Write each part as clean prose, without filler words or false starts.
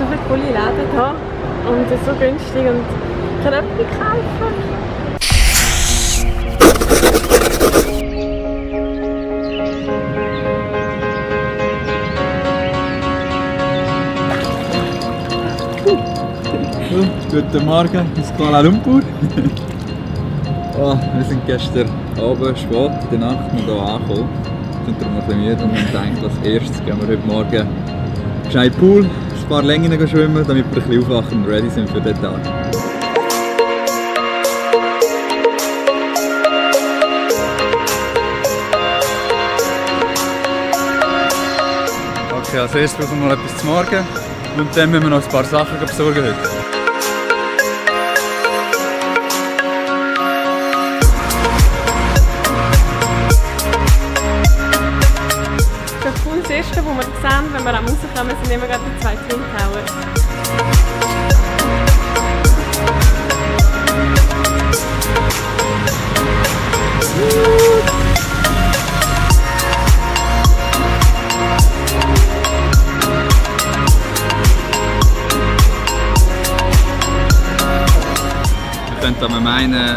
so viele coole Läden hier und so günstig und ich kann etwas kaufen. Guten Morgen aus Kuala Lumpur. Wir sind gestern Abend spät in der Nacht noch hier angekommen. Wir sind darum ein bisschen müde und haben gedacht, als erstes gehen wir heute Morgen schnell in den Pool, ein paar Längen schwimmen, damit wir ein bisschen aufwachen und ready sind für den Tag. Okay, als erstes brauchen wir mal etwas zu morgen und dann müssen wir noch ein paar Sachen besorgen heute. Das Erste, was wir sehen, wenn wir rauskommen, sind immer gerade die 2 Twin Towers. Man könnte meinen,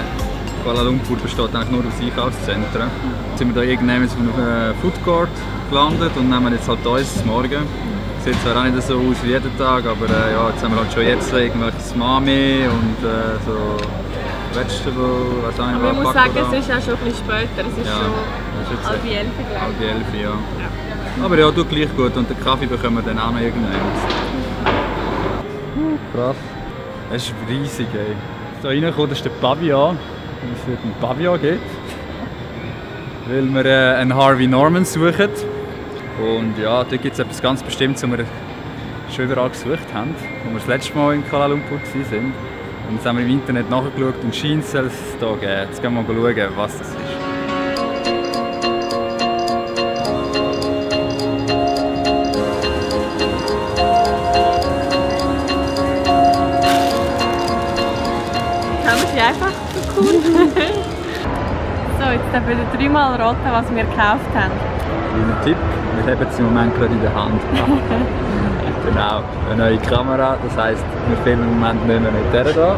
Kuala Lumpur besteht eigentlich nur aus Einkaufszentren. Jetzt sind wir hier irgendwann auf einem Food Court gelandet und nehmen jetzt halt uns morgen. Sieht zwar auch nicht so aus wie jeden Tag, aber ja, jetzt haben wir halt schon jetzt irgendwelches Mami und so Vegetable, was auch immer. Aber ich muss sagen, es ist auch schon ein bisschen später, es ist ja, schon halb 11, glaube ich. Halb 11, ja. Aber ja, tut gleich gut und den Kaffee bekommen wir dann auch noch irgendwann. Krass. Es ist riesig, ey. So reingekommen, das ist der Pavillon, wie es dort einen Pavillon gibt. Weil wir einen Harvey Norman suchen. Und ja, dort gibt es etwas ganz Bestimmtes, was wir schon überall gesucht haben, als wir das letzte Mal in Kuala Lumpur waren. Und jetzt haben wir im Internet nachgeschaut und scheint es hier geben. Jetzt gehen wir mal schauen, was das ist. Haben wir sie einfach so cool? So, jetzt dürfen wir 3-mal raten, was wir gekauft haben. Kleiner Tipp, wir haben sie im Moment gerade in der Hand. Genau, eine neue Kamera, das heisst, wir filmen im Moment nicht mehr mit der hier,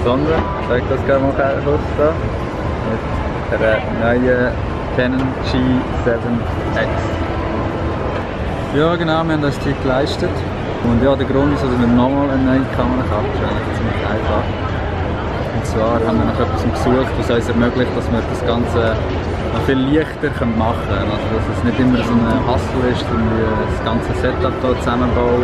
sondern, zeig das gerne mal kurz da, mit der neuen Canon G7X. Ja genau, wir haben uns die geleistet. Und ja, der Grund ist, dass wir nochmal eine neue Kamera haben, ist eigentlich ziemlich einfach. Und zwar haben wir nach etwas gesucht, was uns ermöglicht, dass wir das Ganze noch viel leichter machen können. Also dass es nicht immer so ein Hassel ist, das ganze Setup hier zusammenbauen,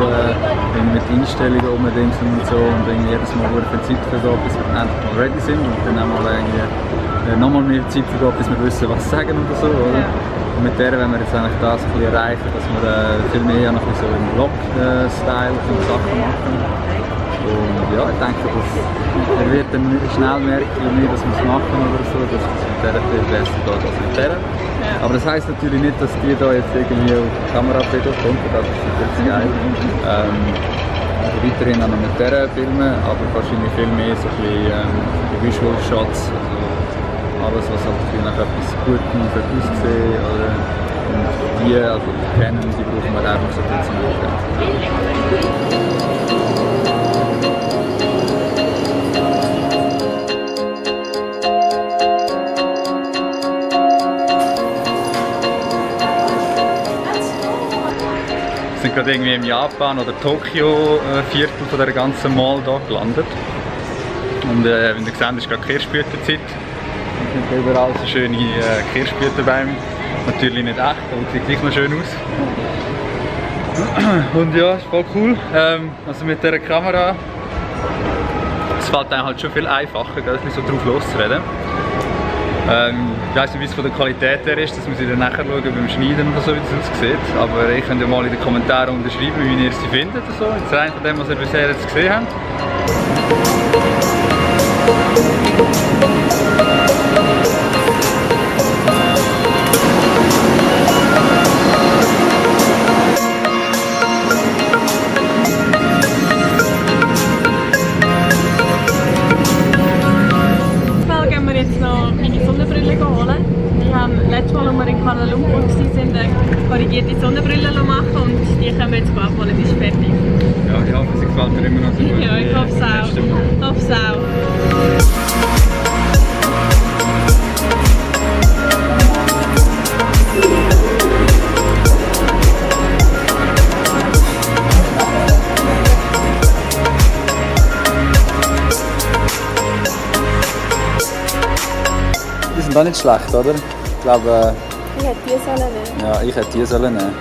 mit Einstellungen unbedingt und so und jedes Mal viel Zeit vergehen, bis wir endlich mal ready sind und dann auch mal nochmal mehr Zeit vergehen, bis wir wissen, was sagen oder so. Oder? Ja. Und mit der wollen wir jetzt eigentlich das ein bisschen erreichen, dass wir viel mehr noch so im Vlog-Style Sachen machen. Und ja, ich denke, er wird dann schnell merken, je mehr dass wir es machen oder so, dass es mit der viel besser geht als mit der. Ja. Aber das heisst natürlich nicht, dass die da jetzt irgendwie auf die Kamerabilder kommt, das ist natürlich geil. Also weiterhin auch noch mit der filmen, aber wahrscheinlich viel mehr so ein bisschen Visual Shots, also alles was halt nach etwas Gutem aussehen oder und die, also die Canon, die brauchen wir einfach so ein bisschen zum Wir sind gerade irgendwie im Japan oder Tokio Viertel von der ganzen Mall hier gelandet. Und wie ihr seht, ist gerade Kirschblütenzeit. Es sind überall so schöne Kirschblütenbäume. Natürlich nicht echt, aber es sieht gleich noch schön aus. Und ja, ist voll cool. Also mit dieser Kamera, es fällt einem halt schon viel einfacher, ein bisschen so drauf loszureden. Ich weiss nicht, wie es von der Qualität her ist, das muss ich dann nachher schauen beim Schneiden oder so, wie das aussieht. Aber ihr könnt ja mal in den Kommentaren unterschreiben, wie ihr sie findet oder so. Jetzt rein von dem, was ihr bisher jetzt gesehen habt. Kuala Lumpur waren, korrigierte Sonnenbrille machen und die können wir jetzt abholen, die ist fertig. Ja, ich hoffe, sie auch nicht schlecht, oder? Ich glaube... Ich hätte die sollen nehmen. Ja, ich hätte die sollen nehmen.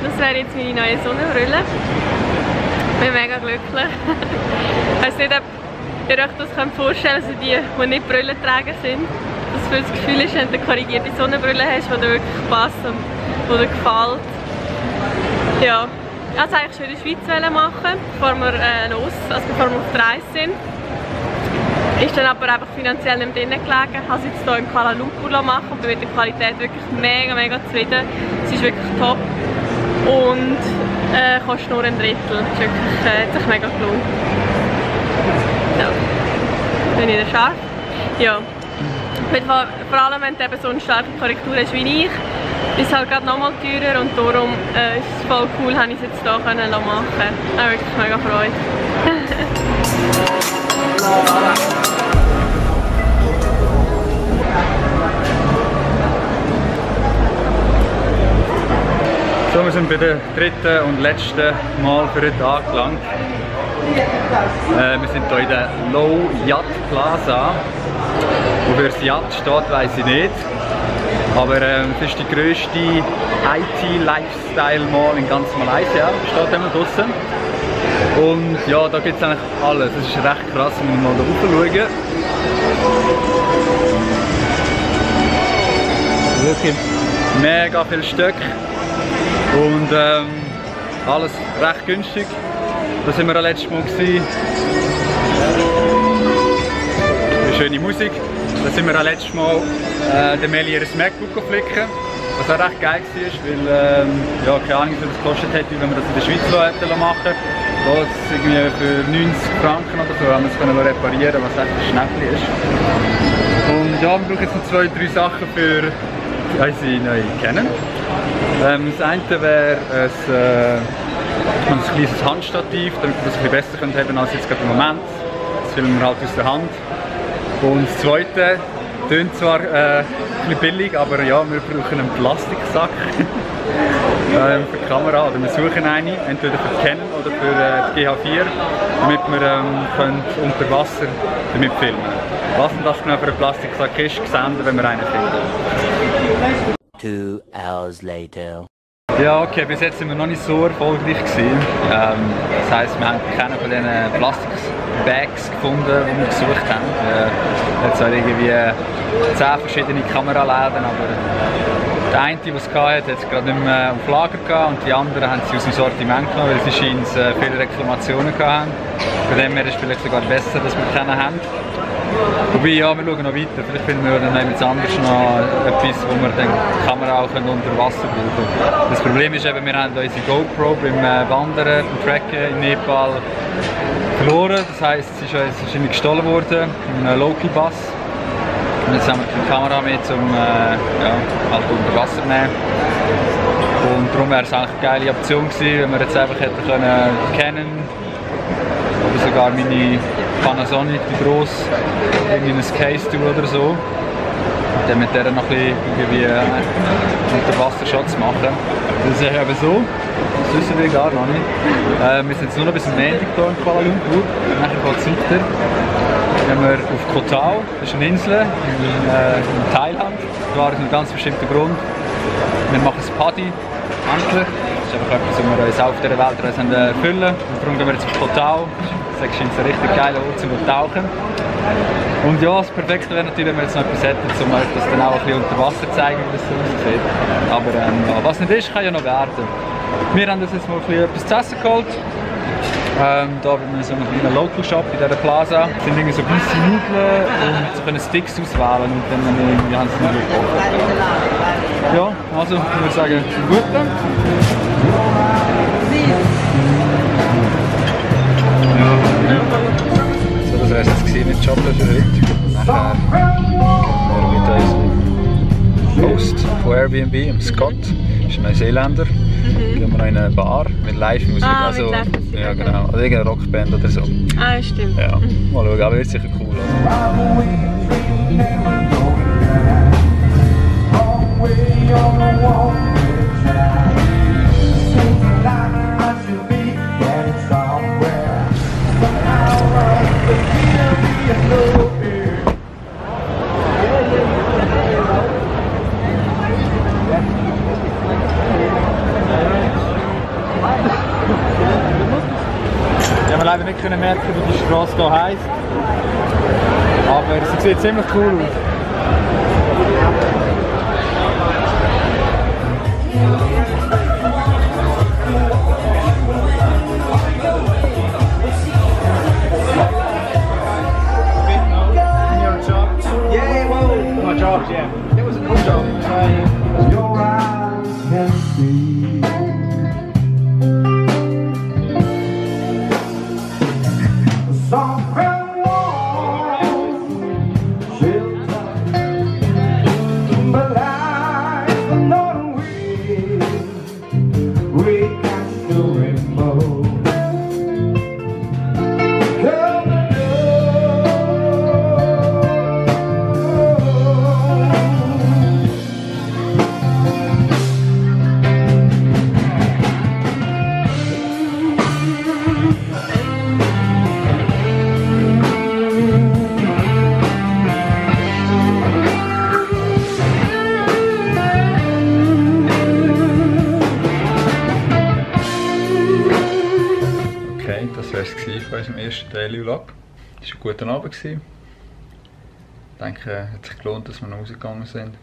Das wäre jetzt meine neue Sonnenbrille. Ich bin mega glücklich. Ich weiß nicht, ob ihr euch das vorstellen könnt, also die nicht Brillenträger sind. Dass für das Gefühl ist, wenn du eine korrigierte Sonnenbrille hast, die dir wirklich passt und die dir gefällt. Ja, ich wollte es eigentlich schon in der Schweiz machen, bevor wir bevor wir auf der Reise sind. Ist dann aber einfach finanziell nicht drin gelegen. Ich habe es jetzt hier in Kuala Lumpur machen und bin mit der Qualität wirklich mega zufrieden. Es ist wirklich top. Und kostet nur ein Drittel. Das hat sich mega gelohnt. Ja. Bin ich da scharf? Ja. Vor allem wenn du eben so eine starke Korrektur hast wie ich, ist es halt gerade nochmal teurer und darum ist es voll cool, dass ich es jetzt hier machen konnte. Ich habe wirklich mega Freude. So, wir sind bei der dritten und letzten Mal für heute angelangt. Wir sind hier in der Low Yacht Plaza. Wofür das Yacht steht, weiss ich nicht. Aber es ist die grösste IT-Lifestyle-Mall in ganz Malaysia. Steht immer draussen. Und ja, da gibt es eigentlich alles. Es ist recht krass, wenn wir mal da rauf schauen. Wirklich mega viele Stücke. Und alles recht günstig. Da sind wir das letzte Mal gewesen. Schöne Musik. Da sind wir das letzte Mal der Meli ihr MacBook flicken. Was auch recht geil war, weil ja, keine Ahnung, wie viel das gekostet hätte, wenn wir das in der Schweiz hätten machen. Da ist es irgendwie für 90 Franken oder so, haben wir es reparieren, was echt ein Schnäppchen ist. Und ja, wir brauchen jetzt noch 2, 3 Sachen für unsere neue Canon. Das eine wäre ein kleines Handstativ, damit wir das ein bisschen besser haben als jetzt gerade im Moment. Das filmen wir halt aus der Hand. Und das zweite klingt zwar ein bisschen billig, aber ja, wir brauchen einen Plastiksack für die Kamera. Oder wir suchen einen, entweder für die Canon oder für die GH4, damit wir unter Wasser damit filmen können. Was denn das genau für ein Plastiksack ist, sehen wir, wenn wir einen finden. 2 hours later. Ja, okay, bis jetzt sind wir noch nicht so erfolgreich gewesen. Das heisst, wir haben keinen von diesen Plastikbags gefunden, die wir gesucht haben. Jetzt auch irgendwie 10 verschiedene Kameraläden, aber der eine, der es hatte, hat es gerade nicht mehr auf Lager gehabt und die anderen haben sie aus dem Sortiment genommen, weil sie scheint viele Reklamationen hatten. Von dem her ist es vielleicht sogar besser, dass wir keinen haben. Wobei, ja, wir schauen noch weiter. Vielleicht finden wir dann etwas anderes noch etwas, wo wir die Kamera auch unter Wasser brauchen. Das Problem ist eben, wir haben unsere GoPro beim Wandern, beim Tracken in Nepal verloren. Das heisst, sie ist uns wahrscheinlich gestohlen worden, in einem Local Bus. Und jetzt haben wir keine Kamera mehr, um ja, halt unter Wasser zu nehmen. Und darum wäre es eigentlich eine geile Option gewesen, wenn wir jetzt einfach hätten können Canon oder sogar meine Panasonic, die gross, irgendwie ein Case tun oder so. Und dann mit der noch ein bisschen irgendwie Unterwassershots machen. Das ist eben so, das wissen wir gar noch nicht. Wir sind jetzt nur noch bis am Montag hier in Kuala Lumpur, nachher geht es weiter. Dann gehen wir auf Koh Tao, das ist eine Insel in Thailand. Da war es ein ganz bestimmter Grund. Wir machen das Paddy, endlich. Das ist einfach etwas, was wir uns auch auf dieser Welt erfüllen. Und darum gehen wir jetzt auf Koh Tao. Das ist ein richtig geiler Ort zum Tauchen. Und ja, das Perfekte wäre natürlich, wenn wir jetzt noch etwas hätten, um das dann auch ein bisschen unter Wasser zu zeigen, wie das so aussieht. Aber ja, was nicht ist, kann ja noch werden. Wir haben uns jetzt mal etwas zu essen geholt. Da haben wir so einen kleinen Local Shop in dieser Plaza. Es sind irgendwie so weiße Nudeln und sie können Sticks auswählen und dann haben sie Nudeln gekocht. Ja, also ich würde sagen, zum Guten. So, das war es jetzt mit Chocolate für heute. Nachher mit unserem Host von Airbnb, dem Scott. Das ist ein Neuseeländer. Hier haben wir eine Bar mit Live-Musik. Also, mit Live-Musik, ja, genau. Oder irgendeine Rockband oder so. Ah, stimmt. Ja, mal schauen, aber wird sicher cool. Also. Ich habe leider nicht merken, wie die Straße hier heisst. Aber sie sieht ziemlich cool aus. Yeah, well, my job, yeah. It was a cool job. Your eyes can see. Something warm, shelter, but life's another way. We can still rainbow. Das war es von unserem ersten Daily Vlog. Es war ein guter Abend. Ich denke, es hat sich gelohnt, dass wir noch rausgegangen sind.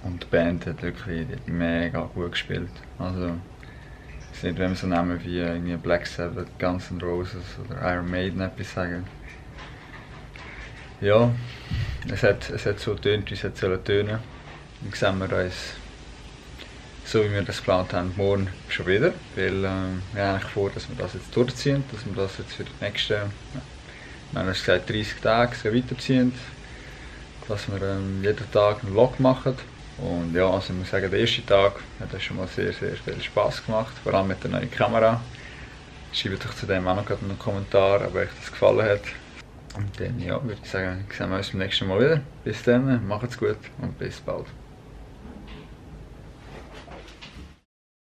Und die Band hat wirklich mega gut gespielt. Also, es ist nicht, wenn wir so Namen wie Black Sabbath, Guns N' Roses oder Iron Maiden etwas sagen. Ja, es hat so getönt, wie es tönen sollte. Dann sehen wir uns, so wie wir das geplant haben, morgen schon wieder. Weil wir haben eigentlich vor, dass wir das jetzt durchziehen, dass wir das jetzt für die nächsten, wir haben gesagt 30 Tage so weiterziehen. Dass wir jeden Tag einen Vlog machen. Und ja, also ich muss sagen, der erste Tag hat das schon mal sehr viel Spass gemacht, vor allem mit der neuen Kamera. Schreibt euch zu dem auch noch einen Kommentar, ob euch das gefallen hat. Und dann ja, würde ich sagen, sehen wir uns beim nächsten Mal wieder. Bis dann, macht's gut und bis bald.